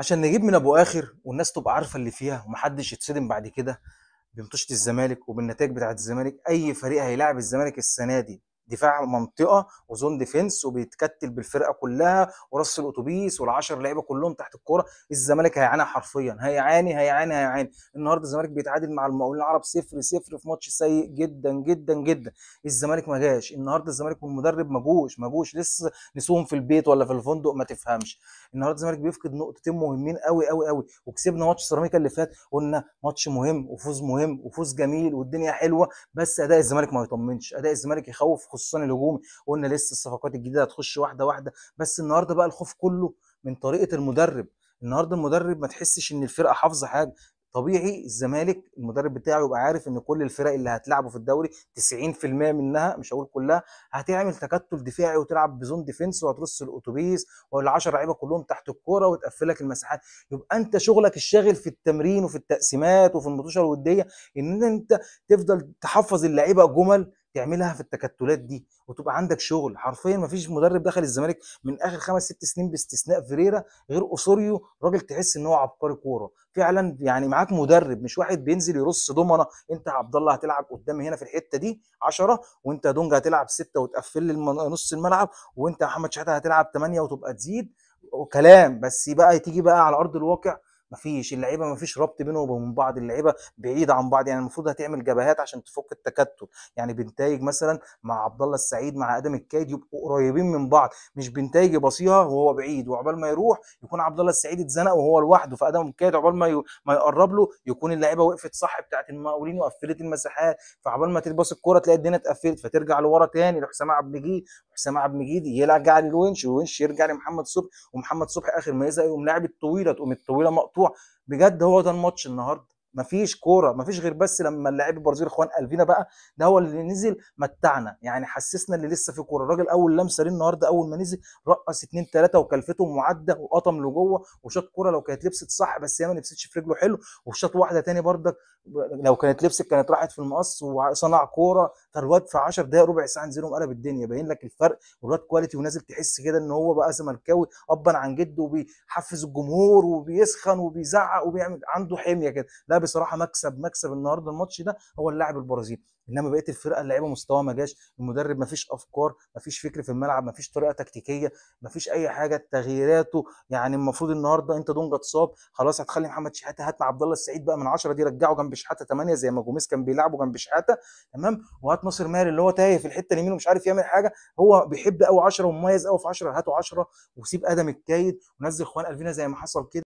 عشان نجيب من ابو اخر والناس تبقى عارفه اللي فيها ومحدش يتصدم بعد كده بمطوشه الزمالك وبالنتائج بتاعه الزمالك. اي فريق هيلاعب الزمالك السنة دي دفاع منطقة و zone defense وبيتكتل بالفرقة كلها ورص الاتوبيس والعشر لعيبة كلهم تحت الكورة، الزمالك هيعاني حرفيا، هيعاني هيعاني هيعاني. النهارده الزمالك بيتعادل مع المقاولين العرب 0-0 في ماتش سيء جدا جدا جدا. الزمالك ما جاش النهارده، الزمالك والمدرب ما جوش لسه نسوهم في البيت ولا في الفندق ما تفهمش. النهارده الزمالك بيفقد نقطتين مهمين قوي قوي قوي، وكسبنا ماتش سيراميكا اللي فات، قلنا ماتش مهم وفوز مهم وفوز جميل والدنيا حلوة، بس اداء الزمالك ما يطمنش، اداء الزمالك يخوف خصوصا الهجومي. قلنا لسه الصفقات الجديدة هتخش واحدة واحدة، بس النهارده بقى الخوف كله من طريقه المدرب. النهارده المدرب ما تحسش ان الفرقة حافظه حاجة. طبيعي الزمالك المدرب بتاعه يبقى عارف ان كل الفرق اللي هتلعبه في الدوري 90% منها، مش هقول كلها، هتعمل تكتل دفاعي وتلعب ب zone defense وهترص الاتوبيس وال10 لعيبة كلهم تحت الكورة وتقفلك المساحات. يبقى انت شغلك الشاغل في التمرين وفي التقسيمات وفي المطوشه الودية ان انت تفضل تحفظ اللعيبة جمل تعملها في التكتلات دي وتبقى عندك شغل. حرفيا ما فيش مدرب دخل الزمالك من اخر 5 6 سنين باستثناء فيريرا غير اوسوريو، راجل تحس ان هو عبقري كورة فعلا. يعني معاك مدرب مش واحد بينزل يرص دومنه، انت يا عبد الله هتلعب قدامي هنا في الحتة دي 10، وانت يا دونجا هتلعب 6 وتقفل لي نص الملعب، وانت يا محمد شحاته هتلعب 8 وتبقى تزيد وكلام. بس بقى تيجي بقى على ارض الواقع مفيش اللعيبة، مفيش ربط بينهم وبين بعض، اللعيبة بعيدة عن بعض. يعني المفروض هتعمل جبهات عشان تفك التكتل، يعني بنتايج مثلا مع عبد الله السعيد مع ادم الكايد يبقوا قريبين من بعض، مش بنتايج يباصيها وهو بعيد وعقبال ما يروح يكون عبد الله السعيد اتزنق وهو لوحده، فادم الكايد عقبال ما يقرب له يكون اللعيبة وقفت صح بتاعت المقاولين وقفلت المساحات، فعقبال ما تباص الكورة تلاقي الدنيا اتقفلت، فترجع لورا تاني لحسام عبد المجيد، وحسام عبد المجيد يرجع للونش، والونش يرجع لمحمد صبحي، ومحمد صبحي اخر ما يزهق يقوم لاعب الطويلة، تقوم الطويلة مقطوع. بجد هو ده الماتش النهارده، مفيش كورة، مفيش غير بس لما اللاعب البرازيلي خوان الفينا بقى ده هو اللي نزل متعنا، يعني حسسنا اللي لسه في كورة. الراجل اول لمسه ليه النهارده اول ما نزل رقص 2 3 وكلفته معده وقطم لجوه وشاط كورة لو كانت لبست صح، بس هي ما لبستش في رجله حلو، وشاط واحدة تاني بردك لو كانت لبست كانت راحت في المقص وصنع كورة. فالواد في 10 دقائق ربع ساعة نزلهم قلب الدنيا، باين لك الفرق. والواد quality ونازل تحس كده ان هو بقى زملكاوي ابا عن جده، وبيحفز الجمهور وبيسخن وبيزعق وبيعمل عنده حمية كده. لا بصراحة مكسب النهارده الماتش ده هو اللاعب البرازيلي، انما بقية الفرقة اللعيبة مستوى ما جاش، المدرب ما فيش افكار، ما فيش فكر في الملعب، ما فيش طريقه تكتيكية، ما فيش اي حاجة. تغييراته يعني المفروض النهارده انت دونجا اتصاب خلاص هتخلي محمد شحاته، هات مع عبد الله السعيد بقى من 10 دي رجعه جنب شحاته 8 زي ما جوميز كان بيلعبه جنب شحاته، تمام. وهات ناصر ماهر اللي هو تايه في الحتة اليمين ومش عارف يعمل حاجة، هو بيحب قوي 10 ومميز قوي في 10، هاته 10 وسيب ادم الكايد ونزل خوان الفينا زي ما حصل كده.